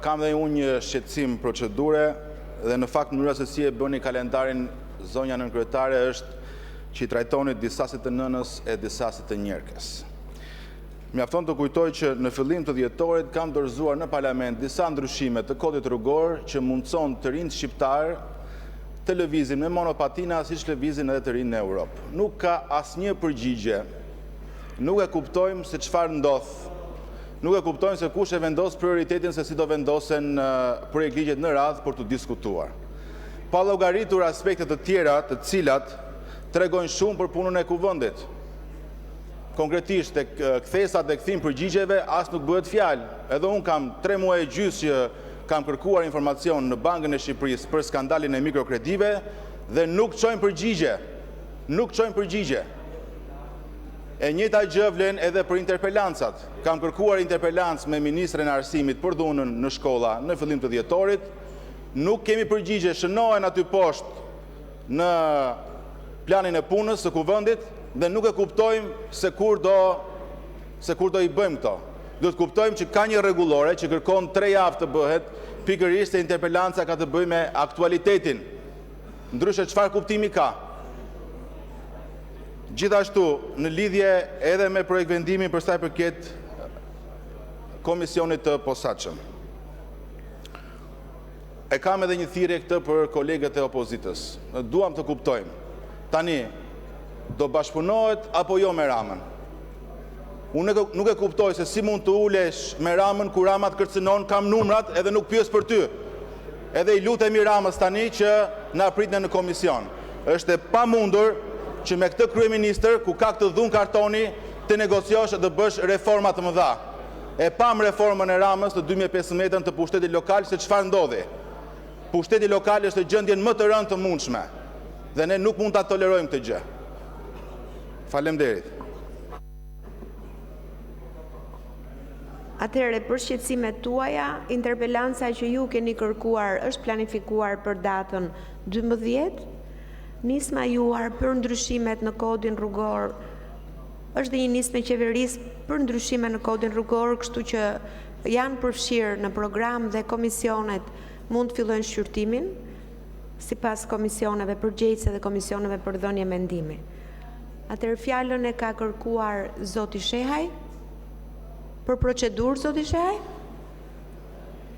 Kam dhe unë një shqetësim procedure dhe në fakt mënyra se si e bëni kalendarin zonja nënkryetare është që i trajtoni disa si të nënës e disa si të njerkës. Mjafton të kujtoj që në fillim të dhjetorit kam dorëzuar në Parlament disa ndryshime të Kodit Rrugor që mundëson të rinjtë shqiptarë të lëvizin me monopatina siç lëvizin edhe të rinjtë në Europë. Nuk ka asnjë përgjigje. Nuk e kuptojmë se çfarë ndodh. Nuk e kuptojmë se kush e vendos prioritetin se si do vendosen projektligjet në radhë për t'u diskutuar. Pa llogaritur aspekte të tjera, të cilat tregojnë shumë për punën e Kuvendit. Konkretisht tek kthesat dhe kthim-përgjigjeve as nuk bëhet fjalë. Edhe unë kam 3 muaj e gjysmë që kam kërkuar informacion në Bankën e Shqipërisë për skandalin e mikrokredive dhe nuk çojnë përgjigje. Nuk çojnë përgjigje. E njëjta gjë vlen edhe për interpelancat. Kam kërkuar interpelancë me ministren e Arsimit për dhunën në shkolla në fillim të dhjetorit. Nuk kemi përgjigje, shënohen aty poshtë në planin e punës së Kuvendit dhe nuk e kuptojmë se kur do se kur do i bëjmë këto. Duhet të kuptojmë që ka një rregullore që kërkon 3 javë të bëhet, pikërisht se interpelanca ka të bëjë me aktualitetin. Ndryshe çfarë kuptimi ka? Gjithashtu, në lidhje edhe me projektvendimin për sa i përket komisionit të posaçëm. E kam edhe një thirrje këtë për kolegët e opozitës. Duam të kuptojmë. Tani, do bashkëpunohet apo jo me Ramën? Unë nuk e kuptoj se si mund të ulesh me Ramën kur Rama të kërcënon, kam numrat edhe nuk pyes për ty. Edhe i lutemi Ramës tani që na pritne në komision. Është e pamundur që me këtë kryeministër, ku ka këtë dhunë kartoni, të negociosh e të bësh reforma të mëdha. E pamë reformën e Ramës në 2015-ën të pushtetit lokal se çfarë ndodhi. Pushteti lokal është në gjendjen më të rëndë të mundshme dhe ne nuk mund ta tolerojmë këtë gjë. Faleminderit. Atëherë, për shqetësimet tuaja, interpelanca që ju keni kërkuar është planifikuar për datën 12. Nisma juaj për ndryshimet në Kodin Rrugor është dhe një nismë e qeverisë për ndryshime në Kodin Rrugor, kështu që janë përfshirë në program dhe komisionet mund të fillojnë shqyrtimin sipas komisioneve përgjegjëse dhe komisioneve për dhënie mendimi. Atëherë, fjalën e ka kërkuar zoti Shehaj. Për procedurë, zoti Shehaj?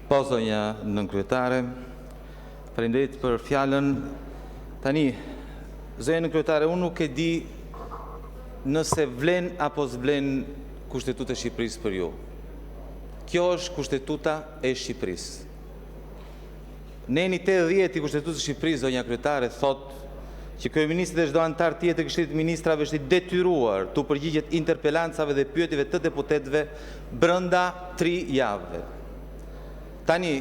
Po, zonja nënkryetare, faleminderit për fjalën. Tani, zonja nënkryetare, unë nuk e di nëse vlen apo s'vlen Kushtetuta e Shqipërisë për ju. Kjo është Kushtetuta e Shqipërisë. Neni 80 i Kushtetutës së Shqipërisë, zonja kryetare, thotë që kryeministri dhe çdo anëtar tjetër i Këshillit të Ministrave është i detyruar t'u përgjigjet interpelancave dhe pyetjeve të deputetëve brenda 3 javëve. Tani,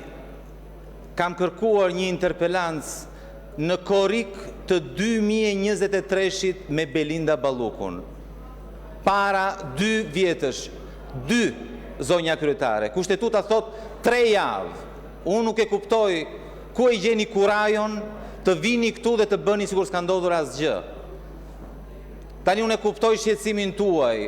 kam kërkuar një interpelancë në korrik të 2023-shit me Belinda Ballukun. Para dy vjetësh, dy, zonja kryetare, Kushtetuta thotë tre javë. Unë nuk e kuptoj ku e gjeni kurajon të vini këtu dhe të bëni sikur s'ka ndodhur asgjë. Tani unë e kuptoj shqetësimin tuaj.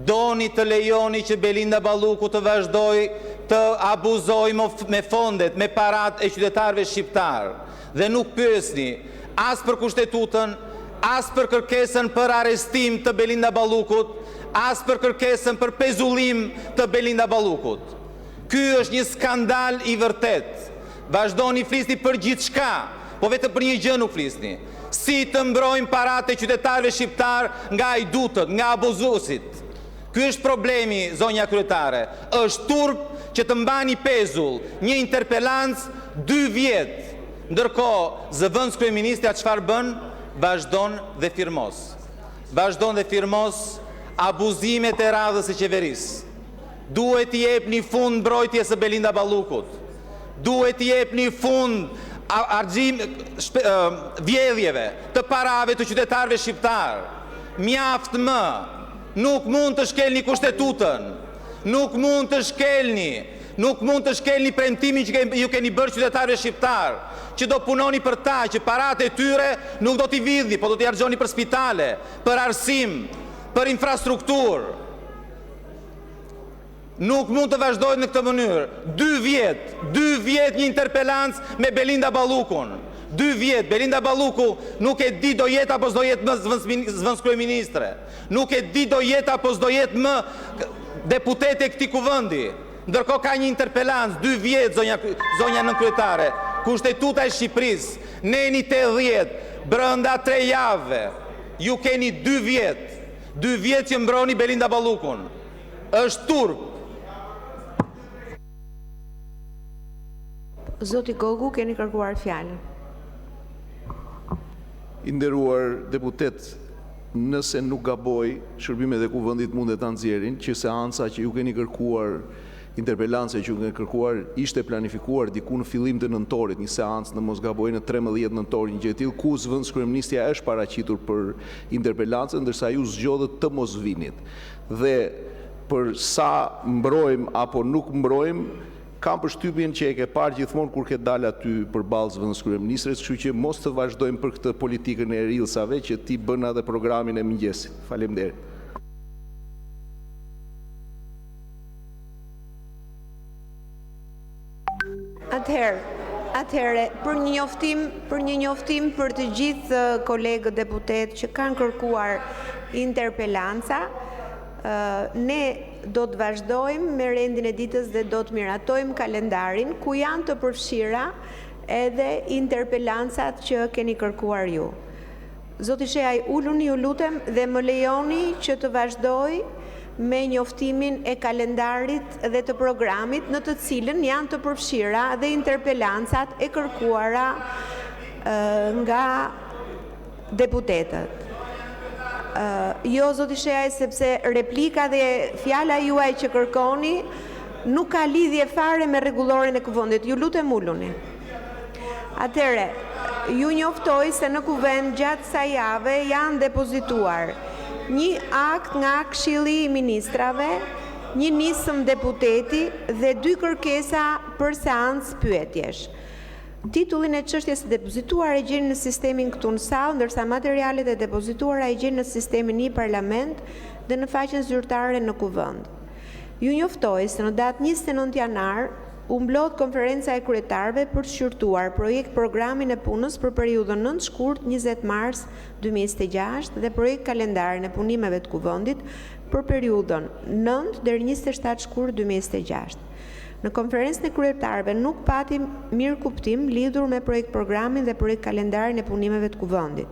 Doni të lejoni që Belinda Balluku të vazhdojë të abuzojë me fondet, me paratë e qytetarëve shqiptarë dhe nuk pyesni as për Kushtetutën, as për kërkesën për arrestim të Belinda Ballukut, as për kërkesën për pezullim të Belinda Ballukut. Ky është një skandal i vërtetë. Vazhdoni flisni për gjithçka, po vetëm për një gjë nuk flisni. Si të mbrojmë paratë e qytetarëve shqiptarë nga hajdutët, nga abuzuesit. Ky është problemi, zonja kryetare. Është turp që të mbani pezull një interpelancë dy vjet. Ndërkohë, zëvendëskryeministrja çfarë bën? Vazhdon dhe firmos. Vazhdon dhe firmos abuzimet e radhës së qeverisë. Duhet t'i jepni fund mbrojtjes së Belinda Ballukut. Duhet t'i jepni fund harxhim vjedhjeve të parave të qytetarëve shqiptarë. Mjaft më! Nuk mund të shkelni Kushtetutën, nuk mund të shkelni, nuk mund të shkelni premtimin që ju keni bërë qytetarëve shqiptarë, që do punoni për ta, që paratë e tyre nuk do t'i vidhni, po do t'i harxhoni për spitale, për arsim, për infrastrukturë. Nuk mund të vazhdohet në këtë mënyrë. Dy vjet, dy vjet një interpelancë me Belinda Ballukun. Dy vjet Belinda Balluku nuk e di do jetë apo s'do jetë më zëvendëskryeministre. Nuk e di do jetë apo s'do jetë më deputete e këtij Kuvendi. Ndërkohë ka një interpelancë, dy vjet zonja zonja nënkryetare. Kushtetuta e Shqipërisë, neni 80, brenda tre javëve. Ju keni dy vjet, dy vjet që mbroni Belinda Ballukun. Është turp. Zoti Gogu, keni kërkuar fjalën. I nderuar deputet, nëse nuk gaboj, shërbimet e Kuvendit mund ta nxjerrin, që seanca që ju keni kërkuar, interpelanca që ju keni kërkuar, ishte planifikuar diku në fillim të nëntorit, një seancë, në mos gaboj, në 13 nëntor, një gjë e tillë, ku zëvendëskryeministrja është paraqitur për interpelancën, ndërsa ju zgjodhët të mos vinit. Dhe për sa mbrojmë apo nuk mbrojmë, kam përshtypjen që e ke parë gjithmonë kur ke dalë aty përballë zëvendëskryeministres, kështu që mos të vazhdojmë për këtë politikën e reels-ave që ti bën edhe programin e mëngjesit. Faleminderit. Atëherë, atëherë, për një njoftim, për një njoftim për të gjithë kolegët deputetë që kanë kërkuar interpelanca, ne do të vazhdojmë me rendin e ditës dhe do të miratojmë kalendarin ku janë të përfshira edhe interpelancat që keni kërkuar ju. Zoti Shehaj, uluni ju lutem dhe më lejoni që të vazhdoj me njoftimin e kalendarit dhe të programit në të cilën janë të përfshira dhe interpelancat e kërkuara nga deputetët. Jo, zoti Shehaj, sepse replika dhe fjala juaj që kërkoni nuk ka lidhje fare me rregulloren e Kuvendit. Ju lutem uluni. Atëherë, ju njoftoj se në Kuvend gjatë kësaj jave janë depozituar një akt nga Këshilli i Ministrave, një nismë deputeti dhe dy kërkesa për seancë pyetjesh. Titullin e çështjes së depozituar e gjeni në sistemin këtu në sallë, ndërsa materialet e depozituara i gjeni në sistemin e-Parlament dhe në faqen zyrtare në Kuvend. Ju njoftoj se në datë 29 janar u mblodh Konferenca e Kryetarëve për të shqyrtuar projektprogramin e punës për periudhën 9 shkurt 20 mars 2026 dhe projektkalendarin e punimeve të Kuvendit për periudhën 9 deri 27 shkurt 2026. Në Konferencën e Kryetarëve nuk pati mirëkuptim lidhur me projektprogramin dhe projektkalendarin e punimeve të Kuvendit.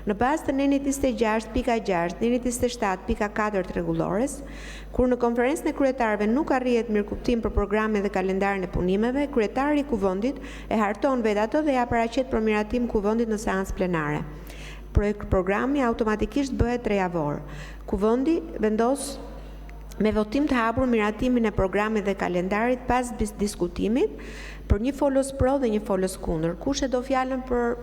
Në bazë të nenit 26 pika 6, nenit 27 pika 4 të Rregullores, kur në Konferencën e Kryetarëve nuk arrihet mirëkuptim për programin dhe kalendarin e punimeve, kryetari i Kuvendit e harton vetë atë dhe ia paraqet për miratim Kuvendit në seancë plenare. Projektprogrami automatikisht bëhet trejavor. Kuvendi vendos me votim të hapur miratimin e programit dhe kalendarit pas diskutimit për një folës pro dhe një folës kundër. Kush e do fjalën për.